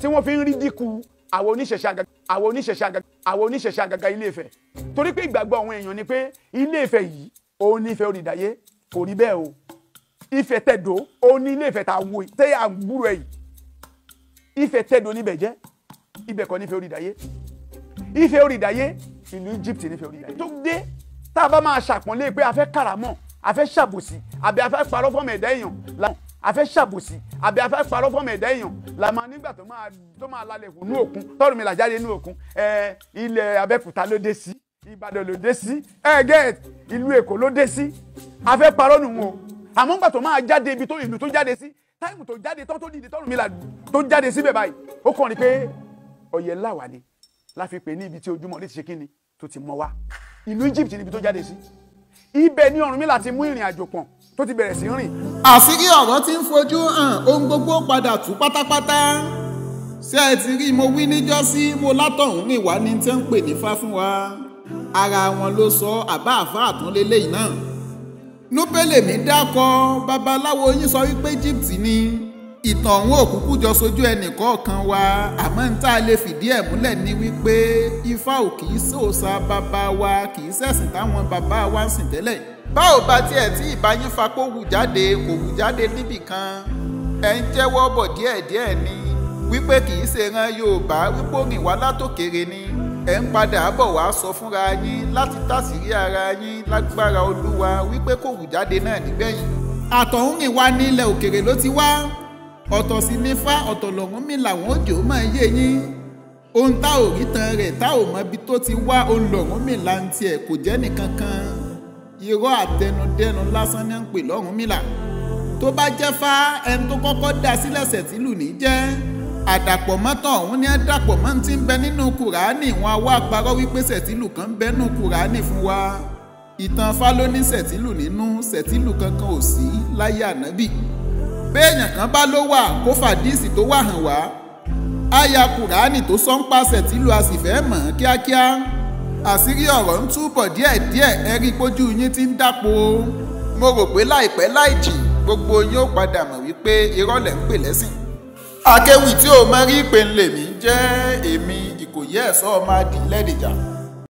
Tí wọ́n fi ń rí dínkù àwọn oníṣẹ̀ṣe àgàgà, àwọn oníṣẹ̀ṣe àgàgà, àwọn oníṣẹ̀ṣe àgàgà Ilé Ifẹ̀, torí pé ìgbàgbọ́ àwọn èèyàn ni pé Ilé Ifẹ̀ yìí òun ní Ifẹ̀ orídàáyé. Kò rí bẹ́ẹ̀ o. Ifẹ̀ tẹ̀dó òun ní Ilé Ifẹ̀ tá a wo tẹ́ à ń gbúrò ẹ̀ yìí. Ifẹ̀ tẹ̀dó níbẹ̀ jẹ́, ibẹ̀ kọ́ nífẹ̀ orídàáyé. Ifẹ̀ orídàáyé ìlú Egypt nífẹ̀ orídàáyé. Tó dé tá a bá máa ṣàpọ́nlé pé a fẹ́ kàràmọ́, a fẹ́ ṣàbòsí àbí a fẹ́ parọ́ fọ́mọ ẹ̀dá èèyàn, a fẹ́ ṣàbòsí àbí a fẹ́ parọ́ fọ́mọ ẹ̀dá èèyàn la máa nígbà tó máa lálẹ́ nú òkun tọ́rùnmìlà jáde nú òkun. Ilẹ̀ Abẹ́òkúta ló dé sí, Ìbàdàn ló dé sí, gẹ́ẹ̀t ìlú Èkó ló dé sí. A fẹ́ parọ́ nù wọn o. Àmọ́ nígbà tó máa jáde ibi tó ìlú tó jáde sí, táìmù tó jáde tán tó dìde tọ́rùnmìlà tó jáde síbẹ̀ báyìí, ó kàn ní pé ọ̀yẹ̀ ńlá wà ní la fi pè ní ibi tí ojúmọ́ lè ti ṣe kíni tó ti mọ́ wá. Ìlú Egypt níbi tó jáde sí, ibẹ̀ ni Ọ̀rúnmìlà ti mú ìrìn àjò pọ̀n tó ti bẹ̀rẹ̀ sí rìn. Àṣírí ọ̀rọ̀ tí ń fojú hàn, ohun gbogbo padà tú pátápátá. Ṣé ẹ ti rí mo wí níjọ́sí mo látọ̀hún rìn wá ní tí ń pè ní fá fún wa. Ara wọn ló sọ àbá àfá àtúnlélẹ́yìn náà. Núpélé mi dákọ babaláwo yín sọ wípé Egypt ni. Ìtàn ọ̀hún òkúkú jọ sójú ẹnì kọ̀ọ̀kan wa, àmọ́ ń tá a lè fìdí ẹ̀ múlẹ̀ ní wípé Ifá ò kì í sòòṣà bàbá wa, kì í ṣẹ̀sìn táwọn bàbá wa ń sìn tẹ́lẹ̀. Bá ò bá tiẹ̀ tí ìbáyín fapó wù jáde kò wù jáde níbì kan, ẹ̀ ń jẹ́wọ́ bọ̀ díẹ̀díẹ̀ ni wípé kì í ṣe ran Yorùbá, wípé ó rìn wá látòkèrè ni. Ẹ̀ ń padà bọ̀ wá sọ fúnra yín láti tàṣírí ara yín lágbára Olúwa wípé kò wù jáde náà nígbẹ̀yìn. Àtọ̀hún rìn wá ní ilẹ̀ òkèrè ló ti wá. Ọ̀tọ̀ sì ní Fá, ọ̀tọ̀ l'Ọ̀rúnmìlà wọn ò jò máa yé yín. Ohun tá ò rí tan rẹ̀ tá ò mọ ibi tó ti wá, òun l'Ọ̀rúnmìlà ń tiẹ̀ kò jẹ́ nìkankan. Irọ́ àtẹnudẹ́nu lásán ní ń pè l'Ọ̀rúnmìlà. Tó bá jẹ́ Fá, ẹni tó kọ́kọ́ dá sílẹ̀ Ṣẹ̀tìlù ní jẹ́. Àdàpọ̀ mọ́tọ̀ ọ̀hún ni ẹ dàpọ̀ mọ́ ti ń bẹ nínú Kùránì, wọn wá parọ́ wípé Ṣẹ̀tìlù kan ń bẹ nínú Kùránì fún wa. Ìtàn Fá ló ní Ṣẹ̀tìlù nínú, Ṣẹ̀tìlù kankan ò sí láyé ànábì. Béèyàn kan bá ló wà kó fàdíìsì tó wà hàn wá. Àyà Kùránì tó sọ ń pa Ṣẹ̀tìlù a sì fẹ́ mọ̀ kíákíá. Àṣírí ọ̀rọ̀ ń túbọ̀ díẹ̀díẹ̀, ẹ rí pójú yín ti ń dàpọ̀. Mo rò pé láìpẹ́ láì jìn gbogbo yín ó padà mọ̀ wípé irọ́ lẹ̀ ń pè lẹ́sìn. Akéwì tí ò mọ rí pé ń lèmi jẹ́ èmi Ìkòyí ẹ̀ṣọ́ ọmọ adìlẹ́dìjà.